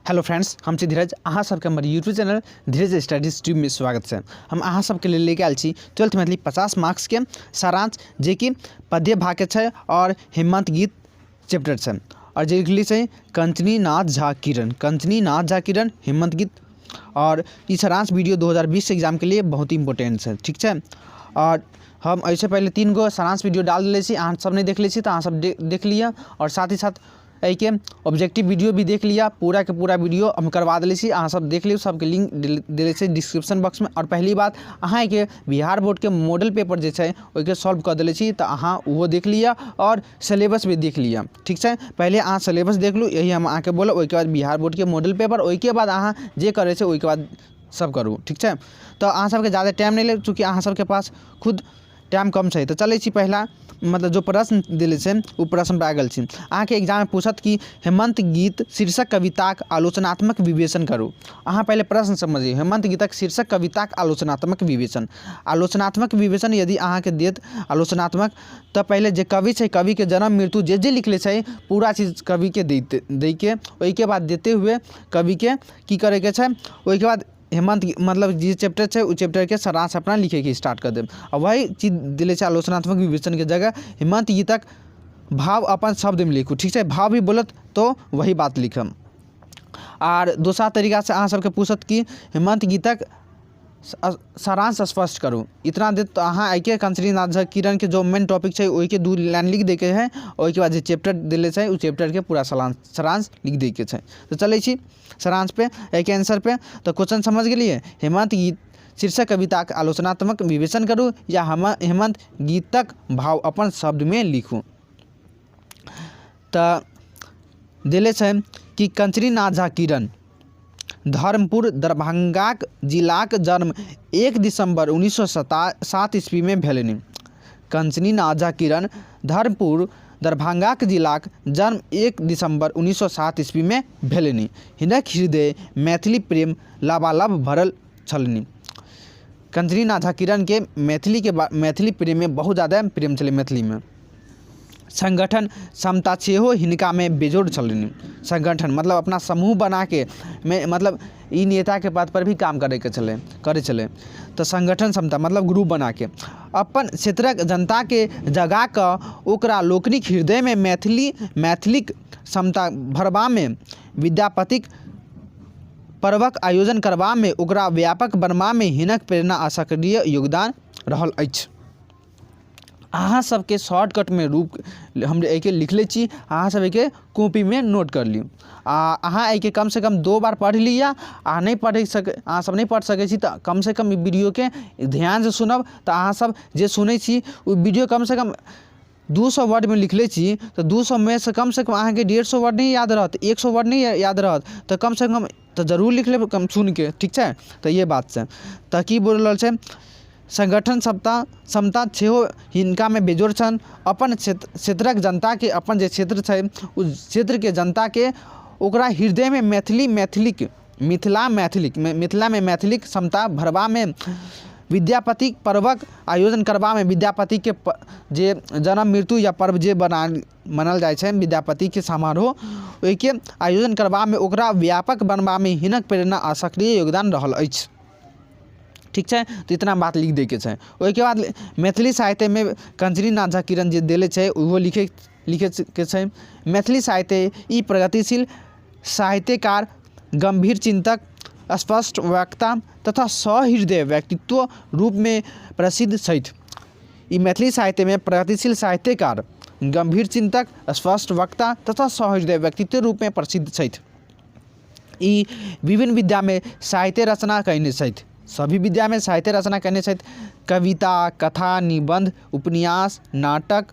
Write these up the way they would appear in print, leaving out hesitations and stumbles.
Hello friends, हम छी धीरज। अहाँ सबके हमर यूट्यूब चैनल धीरज स्टडी स्ट्रीममे स्वागत छै। हम अहाँ सबके लेल लेके आयल छी ट्वेल्थ मैथिली 50 मार्क्सके सारांश, जेकि पद्य भागके छै आओर हेमन्त गीत चैप्टर छै आओर जे लिखले छै कंचनी नाथ झा किरण, कंचनी नाथ झा किरण हेमन्त गीत। आओर ई सारांश वीडियो 2020 एग्जामके लिए बहुत इम्पोर्टेंट छै, ठीक छै। आओर हम एहिसँ पहिले 3 गो सारांश वीडियो डाल देले छी, अहाँ सब नहि देखले छी तऽ अहाँ सब देख लिअ। आओर साथ ही साथ एहिके ऑब्जेक्टिव वीडियो भी देख लिअ, पूरा के पूरा वीडियो हम करवा देले छी, अहाँ सब देख लियौ। सबके लिंक देले छै डिस्क्रिप्शन बॉक्समे। आओर पहली बात, अहाँके बिहार बोर्डके मॉडल पेपर जे छै ओहिके सॉल्व कऽ देले छी, तऽ अहाँ ओहो देख लिअ आओर सिलेबस भी देख लिअ, ठीक छै। पहिले अहाँ सिलेबस देख लू, यही हम अहाँके बोलब। ओहिके बाद बिहार बोर्डके मॉडल पेपर, ओहिके बाद अहाँ जे करै छै ओहिके बाद सब करू, ठीक छै। तऽ अहाँ सबके जादा टाइम नहि लेब, चूँकि अहाँ सबके पास खुद टाइम कम छै। तऽ चलै छी पहिला, मतलब जो प्रश्न देले छै ओ प्रश्न पर आ गेल छी। अहाँके एग्जाममे पूछत कि हेमन्त गीत शीर्षक कविताक आलोचनात्मक विवेचन करू। अहाँ पहिले प्रश्न समझियौ, हेमन्त गीतक शीर्षक कविताक आलोचनात्मक विवेचन। आलोचनात्मक विवेचन यदि अहाँके देत आलोचनात्मक, तऽ पहिले जे कवि छै, कविके जन्म मृत्यु जे जे लिखले छै पूरा चीज कविके दैके, ओहिके बाद देते हुए कविके की करैके छै, ओहिके बाद हेमन्त मतलब जे चैप्टर छै ओ चैप्टरके सारांश अपना लिखैके स्टार्ट कऽ देब। आ वही चीज देले छै आलोचनात्मक विवेचनके जगह हेमन्त गीतक भाव अपन शब्दमे लिखू, ठीक छै। भाव भी बोलत तो वही बात लिखम। आर दोसरा तरीकासँ अहाँ सबके पूछत कि हेमन्त गीतक सारांश स्पष्ट करू, इतना देत तऽ अहाँ एहिके कंचनी नाथ झा किरणके जो मेन टॉपिक छै ओहिके 2 लाइन लिख दैके है। ओहिके बाद जे चैप्टर देले छै ओ चैप्टरके पूरा सारांश लिख दैके छै। तऽ चलै छी सारांश पे, एहिके आंसर पे। तऽ क्वेश्चन समझ गेलियै, हेमन्त गीत शीर्षक कविताक आलोचनात्मक विवेचन करू या हेमन्त गीतक भाव अपन शब्दमे लिखू। तऽ देले छै कि कंचनी नाथ झा किरण धर्मपुर दरभंगाक जिलाक जन्म 1 दिसम्बर 1907 ईस्वीमे भेलनि। कंचनी नाथ झा किरण धर्मपुर दरभंगाक जिलाक जन्म 1 दिसम्बर 1907 ईस्वीमे भेलनि। हिनक हृदय मैथिली प्रेम लबालब भरल छलनि। कंचनी नाथ झा किरणके मैथिलीके मैथिली प्रेममे बहुत ज्यादा प्रेम छलै। मैथिलीमे संगठन क्षमता सेहो हिनकामे बेजोड़ छलनि। संगठन मतलब अपना समूह बनाके मे मतलब ई नेताके पद पर भी काम करैके छलै, करै छलै। तऽ संगठन क्षमता मतलब ग्रुप बनाके अपन क्षेत्रक जनताके जगा कऽ ओकरा लोकनिक हृदयमे मैथिली मैथिलीक क्षमता भरबामे, विद्यापतिक पर्वक आयोजन करबामे, ओकरा व्यापक बनबामे हिनक प्रेरणा आ सक्रिय योगदान रहल अछि। अहाँ सबके शॉर्टकटमे रूप हम एहिके लिखले छी, अहाँ सब एहिके कॉपीमे नोट कर लियौ। आ अहाँ एहिके कमसँ कम 2 बार पढ़ि लिअ। आ नहि पढ़ि सक अहाँ सब नहि पढ़ि सकै छी तऽ कमसँ कम ई वीडियोके ध्यानसँ सुनब। तऽ अहाँ सब जे सुनै छी ओ वीडियो कमसँ कम 200 वर्डमे लिखले छी, तऽ 200मे सँ कमसँ कम अहाँके 150 वर्ड नहि याद रहत, 100 वर्ड नहि याद रहत, तऽ कमसँ कम तऽ जरूर लिख लेब कम सुनिके, ठीक छै। तऽ ये बात छै। तऽ की बोल रहल छै, संगठन क्षमता सेहो हिनकामे बेजोड़ छनि। अपन क्षेत्रक जनताके, अपन जे क्षेत्र छै ओ क्षेत्रके जनताके ओकरा हृदयमे मैथिली मैथिलीक मिथिला मैथिलीक मिथिलामे मैथिलीक क्षमता भरबामे, विद्यापतिक पर्वक आयोजन करबामे, विद्यापतिके जे जन्म मृत्यु या पर्व जे मनायल जाइ छै विद्यापतिके समारोह, ओहिके आयोजन करबामे, ओकरा व्यापक बनबामे हिनक प्रेरणा आ सक्रिय योगदान रहल अछि, ठीक छै। तऽ इतना बात लिख दैके छै। ओहिके बाद मैथिली साहित्यमे कंचनी नाथ झा किरण जे देले छै ओहो लिखैके छै। मैथिली साहित्य ई प्रगतिशील साहित्यकार, गम्भीर चिन्तक, स्पष्ट वक्ता तथा सहृदय व्यक्तित्व रूपमे प्रसिद्ध छथि। ई मैथिली साहित्यमे प्रगतिशील साहित्यकार, गम्भीर चिन्तक, स्पष्ट वक्ता तथा सहृदय व्यक्तित्व रूपमे प्रसिद्ध छथि। ई विभिन्न विद्यामे साहित्य रचना कयने छथि, सभी विद्यामे साहित्य रचना कयने छथि। कविता, कथा, निबन्ध, उपन्यास, नाटक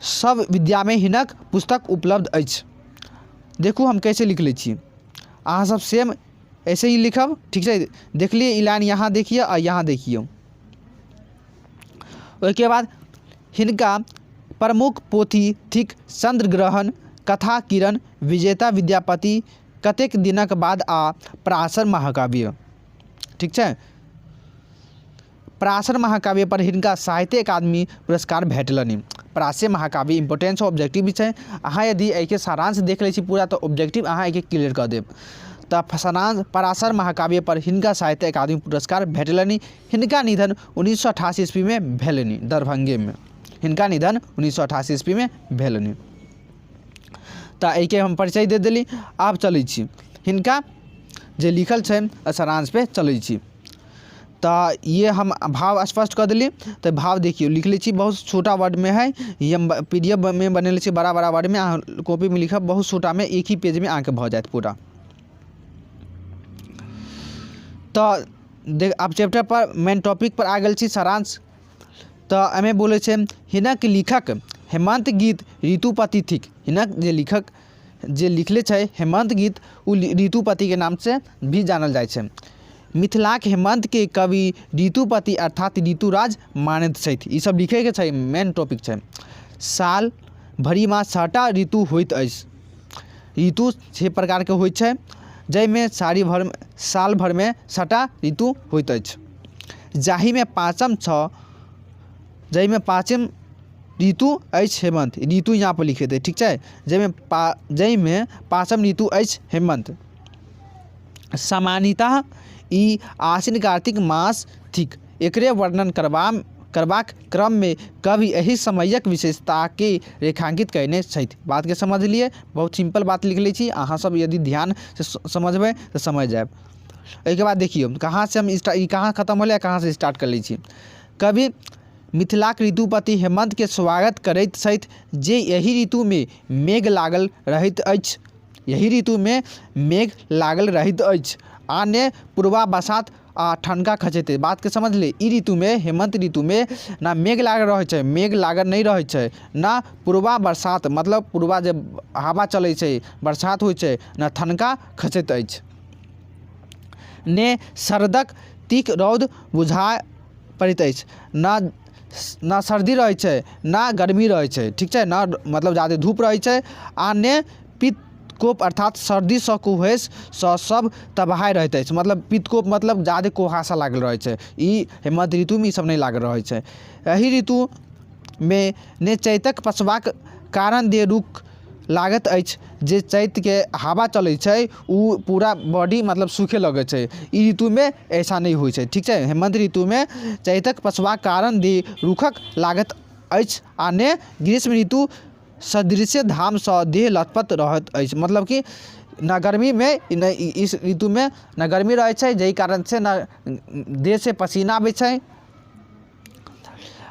सब विद्यामे हिनक पुस्तक उपलब्ध अछि। देखू हम कैसे लिख लै छी, अहाँ सब सेम ऐसे ही लिखब, ठीक छै। देखलियै ई लाइन यहाँ देखियौ आ यहाँ देखियौ। ओहिके बाद हिनका प्रमुख पोथी थिक चंद्रग्रहण, कथा किरण, विजेता विद्यापति, कतेक दिनक बाद आ पराशर महाकाव्य, ठीक छै। पराशर महाकाव्य पर हिनका साहित्य अकादमी पुरस्कार भेटलनि। पराशर महाकाव्य इम्पोर्टेंस ऑब्जेक्टिव भी छै। अहाँ यदि एहिके सारांश देख लै छी पूरा तऽ ऑब्जेक्टिव अहाँ एहिके क्लियर कऽ देब। तऽ सारांश पराशर महाकाव्य पर हिनका साहित्य अकादमी पुरस्कार भेटलनि। हिनका निधन 1988 ईस्वीमे भेलनि दरभंगेमे। हिनका निधन 1988 ईस्वीमे भेलनि। तऽ एहिके हम परिचय दे देली। आब चलै छी हिनका जे लिखल छै सारांश पे चलै छी। तऽ ये हम भाव स्पष्ट कऽ देली। तऽ भाव देखियौ लिख लै छी, बहुत छोटा वर्डमे है। ई हम पी डी एफ मे बनेने छी बड़ा बड़ा वर्डमे, अहाँ कॉपीमे लिखब बहुत छोटामे एक ही पेजमे अहाँके भऽ जायत पूरा। तऽ देख आब चैप्टर पर मेन टॉपिक पर आ गेल छी सारांश। तऽ एहिमे बोलै छै हिनक लेखक हेमन्त गीत ऋतुपति थिक। हिनक जे लेखक जे लिखले छै हेमन्त गीत ओ ऋतुपतिके नामसँ भी जानल जाइ छै। मिथिलाक हेमन्तके कवि ऋतुपति अर्थात ऋतुराज मानैत छथि। ई सब लिखैके छै, मेन टॉपिक छै। साल भरिमे छटा ऋतु होइत अछि। ऋतु छः प्रकारके होइ छै जाहिमे सारी भरि साल भरिमे छटा ऋतु होइत अछि। जाहिमे पाँचम छओ जाहिमे पाँचम ऋतु अछि हेमन्त। ऋतु यहाँपर लिख हेतै, ठीक छै। जाहिमे पाँचम ऋतु अछि हेमन्त। सामान्यतः ई आश्विन कार्तिक मास थिक। एकरे वर्णन करबाक क्रममे कवि एहि समयक विशेषताके रेखांकित कयने छथि। बातके समझलियै? बहुत सिम्पल बात लिख लै छी, अहाँ सब यदि ध्यानसँ समझबै तऽ समझि जायब। एहिके बाद देखियौ कहाँसँ हम ई कहाँ खतम होलै आ कहाँसँ स्टार्ट कऽ लै छी। कवि मिथिलाक ऋतुपति हेमन्तके स्वागत करैत छथि जे एहि ऋतुमे मेघ लागल रहैत अछि। एहि ऋतुमे मेघ लागल रहैत अछि आ ने पुरबा बसात आ ठनका खसैत अछि। बातके समझली? ई ऋतुमे हेमन्त ऋतुमे ने मेघ लागल रहै छै, मेघ लागल नहि रहै छै, ने पुरबा बरसात मतलब पुरबा जे हवा चलै छै बरसात होइ छै, ने ठनका खसैत अछि, ने शरदक तीख रौद बुझा पड़ैत अछि, ने ने सर्दी रहै छै ने गर्मी रहै छै, ठीक छै, ने मतलब जादे धूप रहै छै आ ने पित्तकोप अर्थात सर्दीसँ कुहेससँ सब तबाह रहैत अछि। मतलब पित्तकोप मतलब जादे कुहासा लागल रहै छै। ई हेमन्त ऋतुमे ई सब नहि लागल रहै छै। एहि ऋतुमे ने चैतक पछबाक कारण देह रुख लागैत अछि। जे चैतके हवा चलै छै ओ पूरा बॉडी मतलब सूखे लगै छै। ई ऋतुमे ऐसा नहि होइ छै, ठीक छै। हेमन्त ऋतुमे चैतक पछबाक कारण देह रुखक लागैत अछि आ ने ग्रीष्म ऋतु सदृश धामसँ देह लथपथ रहैत अछि। मतलब कि ने गर्मीमे ने इस ऋतुमे ने गर्मी रहै छै जाहि कारणसँ ने देहसँ पसीना आबै छै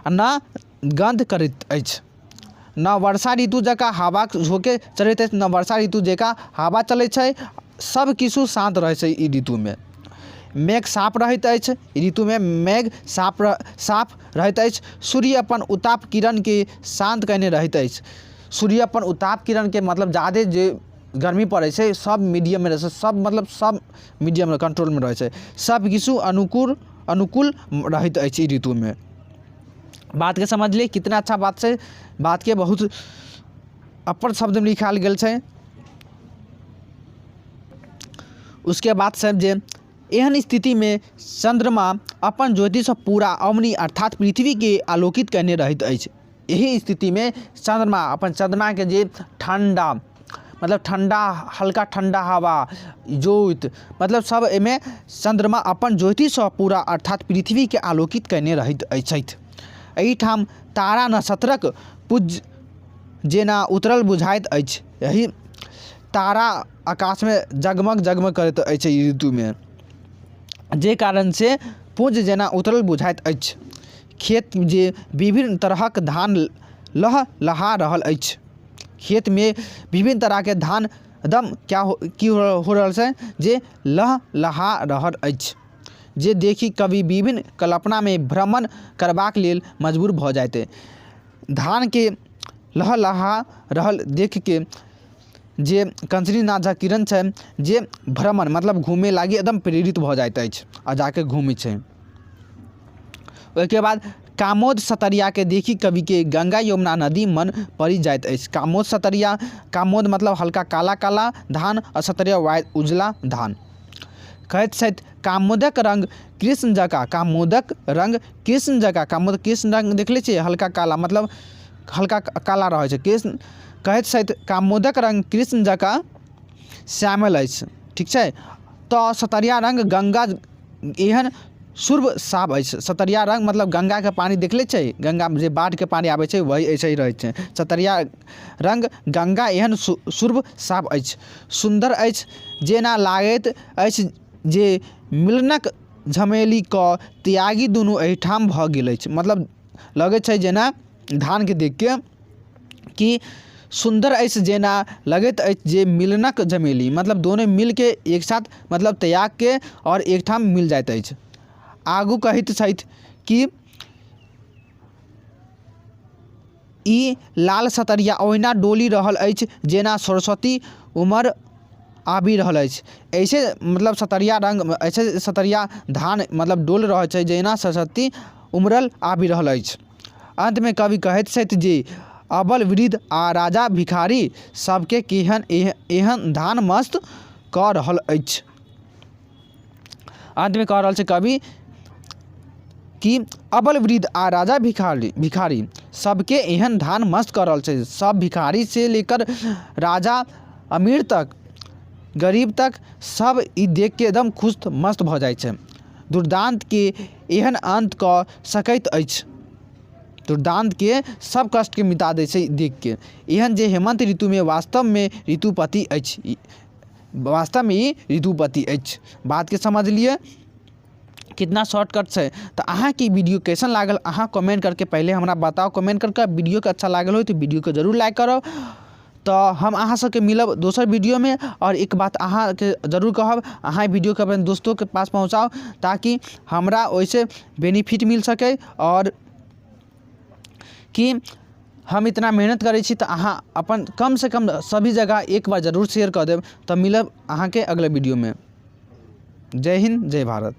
आ ने गन्ध करैत अछि। ने वर्षा ऋतु जकाँ हवाक झोंके चलैत अछि, ने वर्षा ऋतु जकाँ हवा चलै छै। सब किछु शान्त रहै छै ई ऋतुमे। मेघ साफ रहैत अछि। ई ऋतुमे मेघ साफ साफ रहैत अछि। सूर्य अपन उताप किरणके शान्त कयने रहैत अछि। सूर्य अपन उताप किरणके मतलब जादे जे गर्मी पड़ै छै सब मीडियममे रहै छै, सब मतलब सब मीडियममे कंट्रोलमे रहै छै। सब किछु अनुकूल अनुकूल रहैत अछि ई ऋतुमे। बातके समझलियै? कितना अच्छा बात छै। बातके बहुत अपन शब्दमे लिखायल गेल छै। उसके बाद सब जे एहन स्थितिमे चन्द्रमा अपन ज्योतिसँ पूरा अवनी अर्थात पृथ्वीके आलोकित कयने रहैत अछि। एहि स्थितिमे चन्द्रमा अपन चन्द्रमाके जे ठण्डा मतलब ठण्डा हल्का ठण्डा हवा ज्योति मतलब सब एहिमे चन्द्रमा अपन ज्योतिसँ पूरा अर्थात पृथ्वीके आलोकित कयने रहैत छथि। एहिठाम तारा नक्षत्रक पुज जेना उतरल बुझाइत अछि। एहि तारा आकाशमे जगमग जगमग करैत अछि ई ऋतुमे, जे कारणसँ पुंज जेना उतरल बुझाइत अछि। खेत जे विभिन्न तरहक धान लह लहा रहल अछि। खेतमे विभिन्न तरहके धान एकदम क्या हो की हो रहल छै जे लह लहा रहल अछि, जे देखि कवि विभिन्न कल्पनामे भ्रमण करबाक लेल मजबूर भऽ जाइत। धानके लहलहा रहल देखिके जे कंचनी नाथ झा किरण छै जे भ्रमण मतलब घूमे लागी एकदम प्रेरित भऽ जाइत अछि आ जाके घूमै छै। ओहिके बाद कामोद सतरियाके देखि कविके गंगा यमुना नदी मन पड़ि जाइत अछि। कामोद सतरिया, कामोद मतलब हल्का काला काला धान आ सतरिया वाइट उजला धान। कहैत छथि, कामोदक रंग कृष्ण जकाँ, कामोदक रंग कृष्ण जकाँ। कामोद कृष्ण रंग देखले छियै, हल्का काला, मतलब हल्का काला रहै छै कृष्ण। कहैत छथि, कामोदक रंग कृष्ण जकाँ श्यामल अछि। ठीक छै, तऽ सतरिया रंग गंगा एहन शुभ्र साफ अछि। सतरिया रंग मतलब गंगाके पानि देखले छै, गंगामे जे बाढ़िके पानि आबै छै, वही ऐसे ही रहै छै। सतरिया रंग गंगा एहन शुभ्र साफ अछि, सुन्दर अछि, जेना लागैत अछि जे मिलनक झमेलीके त्यागि दुनू एहिठाम भऽ गेल अछि। मतलब लगै छै जेना धानके देखिके कि सुन्दर अछि, जेना लगैत अछि जे मिलनक झमेली, मतलब दोनो मिलके एक साथ, मतलब त्यागके आओर एकठाम मिल जाइत अछि। आगू कहैत छथि कि ई लाल सतरिया ओहिना डोलि रहल अछि जेना सरस्वती उमर आबि रहल अछि। ऐसे मतलब सतरिया रङ्ग, ऐसे सतरिया धान मतलब डोलि रहल छै जेना सरस्वती उमड़ल आबि रहल अछि। अन्तमे कवि कहैत छथि जे अबल वृद्ध आ राजा भिखारी सभके केहन एहन धान मस्त कऽ रहल अछि। अन्तमे कह रहल छै कवि कि अबल वृद्ध आ राजा भिखारी सबके एहन धान मस्त कऽ रहल छै। सब भिखारी से लेकर राजा अमीर तक, गरीब तक, सब ई देख के एकदम खुश मस्त भऽ जाइ छै। दुर्दान्तके एहन अन्त कऽ सकैत अछि, दुर्दान्तके सब कष्टके मिटा दै छै देख के, एहन जे हेमन्त ऋतुमे वास्तवमे ऋतुपति अछि, वास्तवमे ई ऋतुपति अछि। बातके समझलियै? कितना शॉर्टकट छै। तऽ अहाँके ई वीडियो कैसन लागल, अहाँ कमेंट करके पहिले हमरा बताउ। कमेंट करके वीडियोके अच्छा लागल हो तऽ वीडियोके जरूर लाइक करब। तऽ हम अहाँ सबके मिलब दोसर वीडियोमे। आओर एक बात अहाँके जरूर कहब, अहाँ ई वीडियोके अपन दोस्तोके पास पहुँचाउ, ताकि हमरा ओहिसँ बेनिफिट मिल सकै। आओर कि हम इतना मेहनत करै छी, तऽ अहाँ अपन कमसँ कम सभी जगह एक बार जरूर शेयर कऽ देब। तऽ मिलब अहाँके अगले वीडियोमे। जय हिन्द, जय भारत।